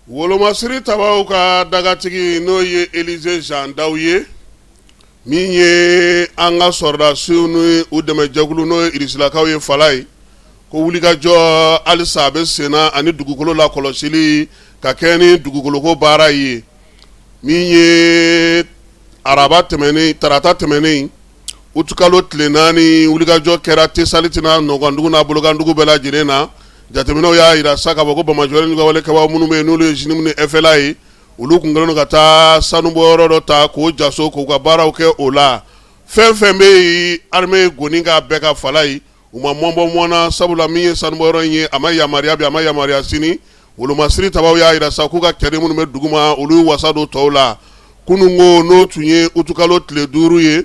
Wolomasiri tabaw ka dagatigi, n'o ye Élisée Jean Daw ye, min ye an ka sɔrɔdasiw ni u dɛmɛjɛkulu, n'o ye irisilakaw ye, Falaye ko wulikajɔ halisa a bɛ senna ani dugukolo la kɔlɔsili ka kɛ ni dugukoloko baara ye. Min ye araba tɛmɛnen, tarata tɛmɛnen, utukalo tile 4, wulikajɔ kɛra Tesaliti n'a nɔkandugu n'a bolokandugu bɛɛ lajɛlen na. Jateminɛw y'a jira sa k'a fɔ ko banbaanciwale juguwalekɛbaw minnu bɛ yen, n'olu ye JNIM ni FLA ye, olu kun kɛlen don ka taa sanubɔyɔrɔ dɔ ta k'o jaso k'u ka baaraw kɛ o la. Fɛn fɛn bɛ yen, armée ye goni k'a bɛɛ kan, Falaye, u ma mɔnbɔ mɔn na, sabula min ye sanubɔyɔrɔ in ye, a ma yamaruya bi, a ma yamaruya sini. Wolomasiri tabaw y'a jira sa k'u ka cɛden minnu bɛ duguma, olu y'u wasa don tɔw la. Kununko, n'o tun ye utukalo tile 5 ye,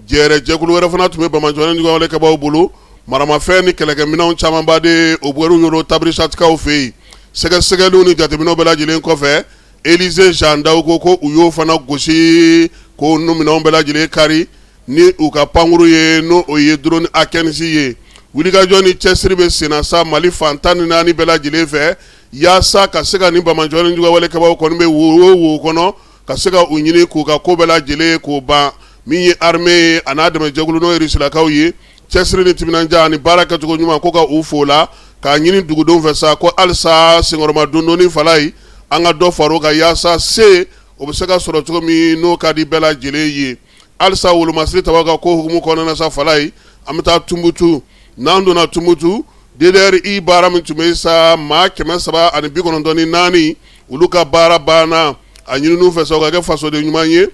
jɛrɛ jɛkulu wɛrɛ fana tun bɛ banbaanciwale juguwalekɛbaw bolo. Maramafɛn ni kɛlɛkɛminɛnw camanba de o bɔr'u yɔrɔ Tabirisatikaw fɛ yen. Sɛgɛsɛgɛliw ni jateminɛw bɛɛ lajɛlen kɔfɛ, Élisée Jean Daw ko u y'o fana gosi k'o minɛnw bɛɛ lajɛlen kari ni u ka pankuru ye, n'o o ye drone A15 ye. Wulikajɔ ni cɛsiri bɛ senna sa Mali fan 14 bɛɛ lajɛlen fɛ, yaasa ka se ka nin banbaanciwale juguwalekɛbaw kɔni bɛ wo o wo kɔnɔ, ka se ka u ɲini k'u ka ko bɛɛ lajɛlen k'o ban. Min ye armée ye a n'a dɛmɛjɛkulu, n'o ye irisilakaw ye, cɛsiri ni timinandiya ani baara kɛcogo ɲuman, ko ka u fo la, k'a ɲini dugudenw fɛ sa ko halisa senkɔrɔma dondonni, Falaye, an ka dɔ far'o kan, yaasa se o bɛ se ka sɔrɔ cogo min, n'o ka di bɛɛ lajɛlen ye. Halisa wolomasiri tabaw ka ko hukumu kɔnɔna sa, Falaye, an bɛ taa Tumutu. N'an donna Tumutu, DDRI baara min tun bɛ sa, maa 394, olu ka baara banna. A ɲinin'u fɛ sa u ka kɛ fasoden ɲuman ye,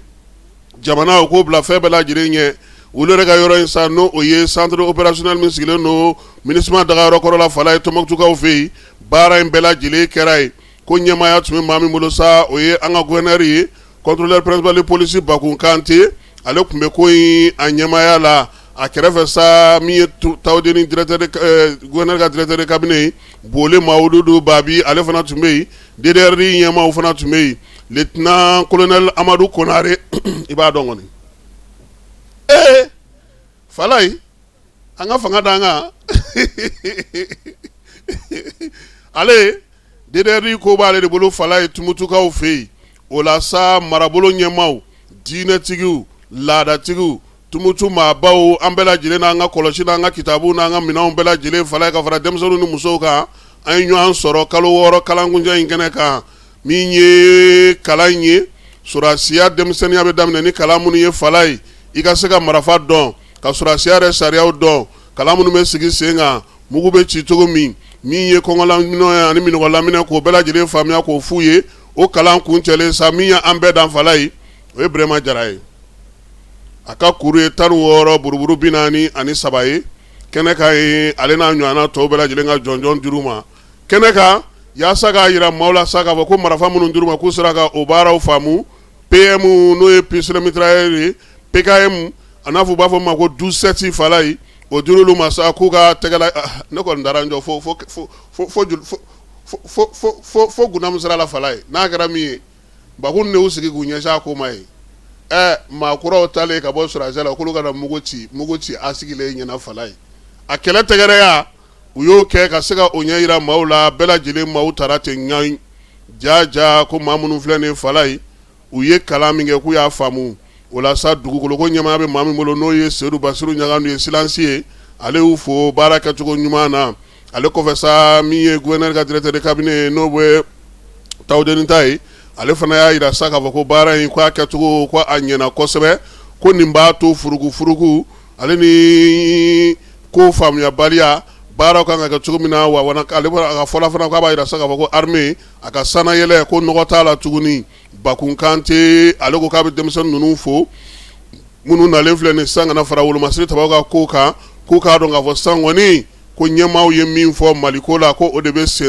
jamana o k'o bila fɛn bɛɛ lajɛlen ɲɛ. Olu yɛrɛ ka yɔrɔ in sa, n'o o ye centre opérationnel min sigilen don MINUSMA dagayɔrɔ kɔrɔ la, Falaye, Tɔnbukutukaw fɛ yen, baara in bɛɛ lajɛlen kɛra yen. Ko ɲɛmaaya tun bɛ maa min bolo sa, o ye an ka gouverneur ye, contrôleur principal de police Bakun Kante. Ale tun bɛ ko in a ɲɛmaaya la. A kɛrɛfɛ sa, min ye Tawudeni directeur, gouverneur ka directeur de cabinet ye, Bole Mawuludu Babi, ale fana tun bɛ yen. DDRI ɲɛmaaw fana tun bɛ yen, lieutenant colonel Amadu Konare, i b'a dɔn kɔni. Ee Falaye, an ka fanga d'an kan. Ale DDRI ko b'ale de bolo, Falaye, Tumutukaw fɛ yen. O la sa, marabolo ɲɛmaaw, diinɛtigiw, laadatigiw, Tumutu maabaw, an bɛɛ lajɛlen n'an ka kɔlɔsi n'an ka kitabu n'an ka minɛnw bɛɛ lajɛlen, Falaye, ka fara denmisɛnninw ni musow kan, an ye ɲɔgɔn sɔrɔ kalo 6 kalankuncɛ in kɛnɛ kan. Min ye kalan in ye, sɔrɔdasiya denmisɛnninya bɛ daminɛ ni kalan minnu ye, Falaye, i ka se ka marifa dɔn, ka sɔrɔdasiya yɛrɛ sariyaw dɔn, kalan minnu bɛ sigi sen kan, mugu bɛ ci cogo min, min ye kɔngɔlaminɛ ye ani minnɔgɔlaminɛ, k'o bɛɛ lajɛlen faamuya k'o f'u ye. O kalan kuncɛlen sa, min ye an bɛɛ dan, Falaye, o ye Burema Jara ye. A ka kuru ye 16 buruburu 43 ye. Kɛnɛ kan ye, ale n'a ɲɔgɔnna tɔw bɛɛ lajɛlen ka jɔnjɔn dir'u ma kɛnɛ kan, yaasa k'a jira maaw la sa k'a fɔ ko marifa minnu dir'u ma, k'u sera ka o baaraw faamu. PM, n'o ye pistolet mitrailleur ye, PKM, a n'a fɔ u b'a fɔ ma ko 12-7, Falaye, o dir'olu ma sa k'u ka tɛgɛla. Ne kɔni taara n jɔ fo fo fo fo fo fo fo fo Gundamu sira la, Falaye. N'a kɛra min ye, Bakun de y'u sigi k'u ɲɛsin a ko ma ye. Ɛ maa kuraw talen ka bɔ sɔrɔdasiya la, k'olu ka na mugu ci, mugu ci a sigilen ɲɛna, Falaye. A kɛlɛ tɛgɛrɛya, u y'o kɛ ka se ka o ɲɛ jira maaw la. Bɛɛ lajɛlen maaw taara ten ɲa ja ja ko maa minnu filɛ nin, Falaye, u ye kalan min kɛ, k'u y'a faamu. O la sa, dugukoloko ɲɛmaaya bɛ maa min bolo, n'o ye Sedu Basiru Ɲagandu ye, silansi ye, ale y'u fo baara kɛcogo ɲuman na. Ale kɔfɛ sa, min ye gouverneur ka directeur de cabinet ye, n'o bɛ Tawudeni ta ye, ale fana y'a jira sa k'a fɔ ko baara in, ko a kɛcogo, ko a ɲɛna kosɛbɛ, ko nin b'a to furugufurugu ale ni ko faamuyabaliya, baaraw kan ka kɛ cogo min na. Wa ale a ka fɔla fana, k'a b'a jira sa k'a fɔ ko armée a ka sannayɛlɛ, ko nɔgɔ t'a la tuguni. Bakun Kante, ale ko k'a bɛ denmisɛnnin ninnu fo minnu nalen filɛ nin sisan ka na fara wolomasiri tabaw ka ko kan, k'u k'a dɔn k'a fɔ sisan kɔni, ko ɲɛmaaw ye min fɔ Maliko la, ko o de bɛ sen.